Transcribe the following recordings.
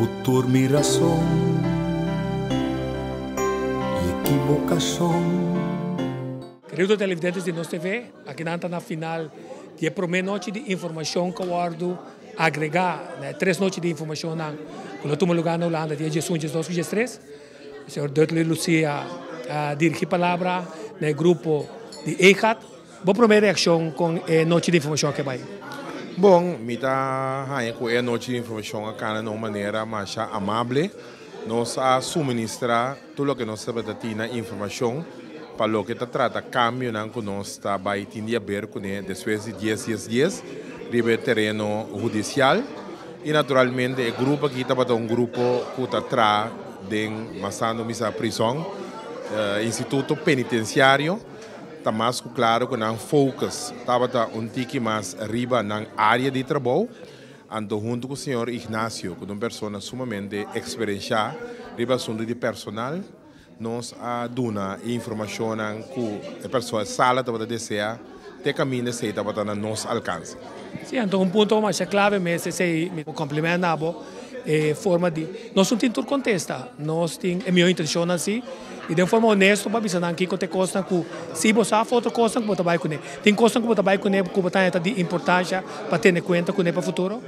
Ku tur mi rason i ekibokashon. Kerido televidentes di Nos TV, aki nan ta na final di e prome nochi di informashon ku a wòrdu agregá na e tres nochi di informashonnan ku lo tuma lugá na Hulanda dia diesun, diesdos ku diestres. Señor Dudley Lucia a dirigí palabra na e grupo di EGAT. Bo prome reakshon kon e nochi di informashon a ke bai? Bon, mi ta haña ku e anochi di informashon a kana na un manera masha amable. Nos a suministrá tur loke nos tabata tin na informashon pa loke ta trata kambionan ku nos ta bai tin di haber kuné despues di dies dies dies riba e tereno hudisial. I naturalmente e grupo aki tabata un grupo ku ta traha den masando misa prison, instituto penitensiario. Ta mas ku klaro ku nan focus tabata un tiki mas riba nan área di trabou. Anto huntu ku señor Ignacio, ku ta un persona sumamente eksperenshá riba asuntu di personal, nos a duna e informashonnan ku e persona, e sala tabata deseá te kaminda esei tabata na nos alkanse. Sí, anto un punto masha klave mes esei, mi komplimentá na bo e forma di, nos no tin tur kontesta, nos tin e mihó intenshonnan sí, i den forma honesto pa bisa nan kiko ta e kosnan ku si bo sa òf otro kosnan ku bo ta bai kuné. Tin kosnan ku bo ta bai kuné ku bo ta haña ta di importansha pa tene kuenta kuné pa futuro?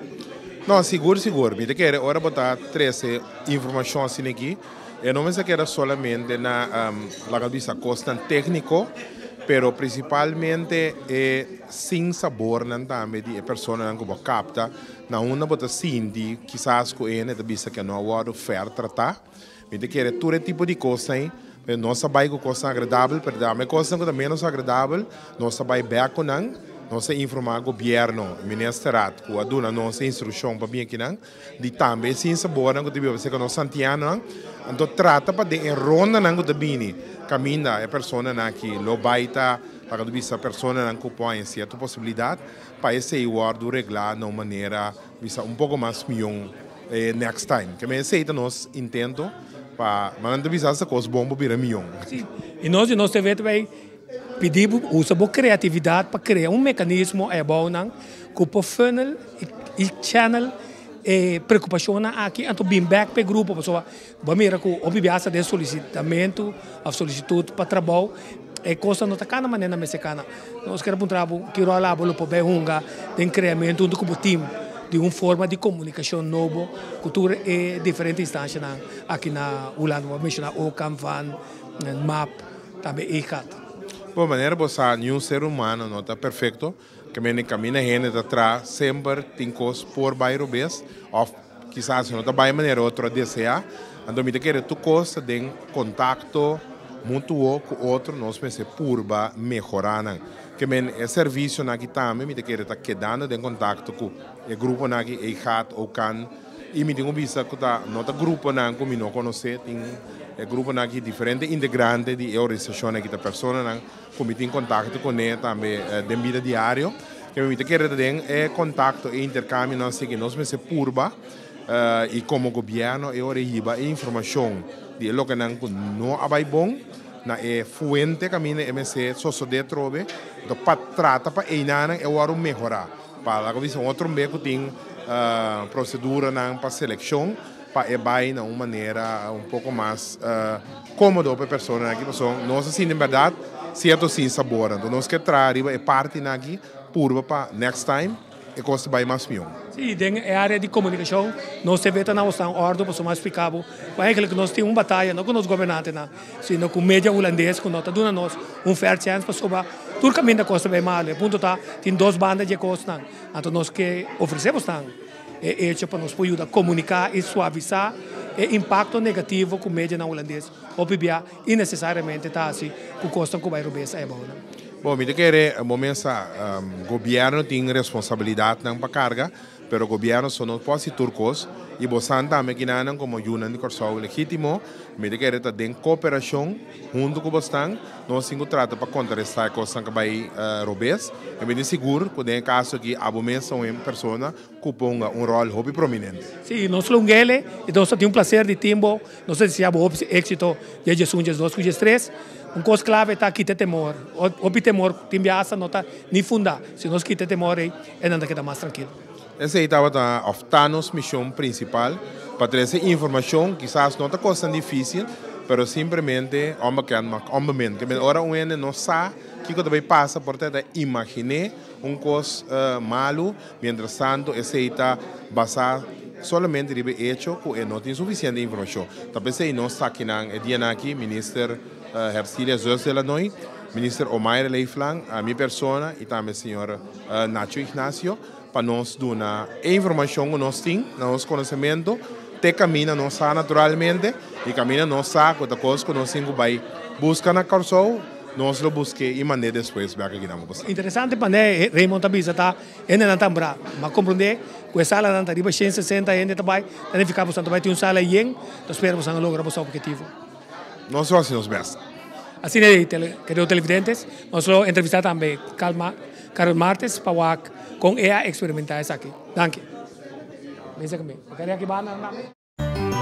No, sigur sigur. Mi ta kere ora bo ta trese informashon asina aki, e no mester keda solamente na laga bisa kosnan tékniko, pero prinsipalmente e sin sabornan tambe di e personanan ku bo kapta na unda bo ta sinti kisas ku e hende ta bisa ku e no a wòrdu fèr tratá. Mi ta kere tur e tipo di kosnan ei, pero nos a bai ku kosnan agradabel, pero tambe kosnan ku ta ménos agradabel, nos a bai bèk ku nan, nos a informá gobièrnu, ministerat ku a duna nos e instrukshon pa bin akinan, di tambe e sinsabornan ku ta biba serka nos santianonan, anto trata pa den e rondanan ku ta bini kaminda e personanan aki lo bai ta, laga nos bisa personanan ku por haña sierto posibilidat pa esei wòrdu reglá na un manera bisa un poko mas mion. E next time. Ke men esei ta nos intento pa ma nan ta bisa esta kos bon por bira mion. Sí, i nos di nos TV ta bay pidi bo usa bo kreatividat pa krea un mekanismo ayabounan ku por funnel i channel e preokupashonnan aki anto bin bek pa e grupo pasobra bo a mira ku hopi biaha sa den solisitamentu òf solisitut pa trabou e kosnan no ta kana manera nan mester kana. Nos kier a puntra bo ki ròl abo lo por bai hunga den kreamentu huntu ku bo tim di un forma di komunikashon nobo ku tur e diferente instanshanan aki na Hulanda. Bo a menshoná OCAM, van, map, tambe EGAT. Bon, manera bo sa niun ser humano no ta perfekto, ke mende kaminda hende ta traha semper tin kos por bai robes òf kisas no ta bai manera otro a deseá. Anto mi ta kere tur kos ta den kontakto mutuo ku otro, nos mester purba mehorá nan. Ke men e servisionan aki tambe mi ta kere ta kedando den kontakto ku e gruponan aki, EGAT, OCAN, i mi tin ku bisa ku ta no ta gruponan ku mi no konosé, tin e gruponan aki diferente integrante di e organisashon aki ta personanan ku mi tin kontakto kuné tambe den bida diario. Ke mi ta kere ta den e kontakto, e interkambionan así nos mester purba i komo gobièrnu e ora e hiba e informashon di e lokenan ku no a bai bon na e fuente kaminda e mester sosodé atrobe, anto pa trata pa einanan e wòrdu mehorá. Pa laga bisa un otro be ku tin proseduranan pa selekshon pa e bai na un manera un poko mas kómodo pa e personanan aki pasobra nos a sinti en bèrdat sierto sinsabor. Anto nos ke traha riba e partinan aki purba pa next time e kos ta bai mas mihó. Sí, den e área di komunikashon nos te beta na osnan òrdu pasobra mas splika bo ku eigentlik nos tin un bataya no ku nos gobernantenan sino ku media hulandes ku no ta duna nos un fair chance pasobra tur kaminda kos ta bai malu. E punto ta tin dos banda dje kosnan anto nos ke ofresé bosnan e echo pa nos por yuda komuniká i suavisá e impakto negativo ku medianan hulandes hopi bia innesesariamente ta hasi ku kosnan ku bai robes ayabounan. Bon, mi ta kere bo mes sa, gobièrnu tin responsabilidatnan pa karga, pero gobièrnu so no por hasi tur kos, i bo san tambe kinanan komo yunan di Kòrsou legítimo, mi ta kere ta den kooperashon huntu ku bosnan, nos tin ku trata pa kontrarestá e kosnan ku bai robes, i mi tin sigur ku den e kaso aki abo mes ta un persona ku ponga un ròl hopi prominente. Sí, nos lo ngele i nos ta tin un plaser di tin bo. Nos ta desea bo hopi éksito dia 11, 12 ku 13. Un kos klave ta kita e temor. Hopi temor tin bia asta no ta ni fundá. Si nos kita e temor ei, e nan ta keda mas trankil. Esei tabata òf ta nos mishon prinsipal. Pa trese informashon kisas no ta kos tan difísil, pero simplemente onbekend maakt onbemind. Ke men ora un hende no sa kiko ta bai pasa por ta ta imaginé un kos malu, mientras tanto esei ta basá solamente riba e echo ku e no tin sufisiente informashon. Ta p'esei nos ta akinan e dianan aki, Minister Hersilia Zus de Lanoy, Minister Omaira Leeflang, mi persona i tambe señor Nacho Ignacio, pa nos duna e informashon ku nos tin na nos konosementu te kaminda nos sa naturalmente i kaminda nos sa ku ta kos ku nos tin ku bai buska na Kòrsou, nos lo busk'é i mand'é despues bèk aki na Bogotá. Interesante pané Raymond ta bisa ta hendenan ta brá. M'a komprondé ku e salanan ta riba 160 hende ta bai, ta nifiká boso ta bai tin un sala yen, ta spera boso a logra boso objetivo. Nos lo hasi nos bèst. Asina ei, kerido televidentes, nos lo entrevistá tambe Calma Carol Martes pa wak kon e a eksperimentá esaki. Danki. Mesa ku mi. Bo kere aki banda nan tambe?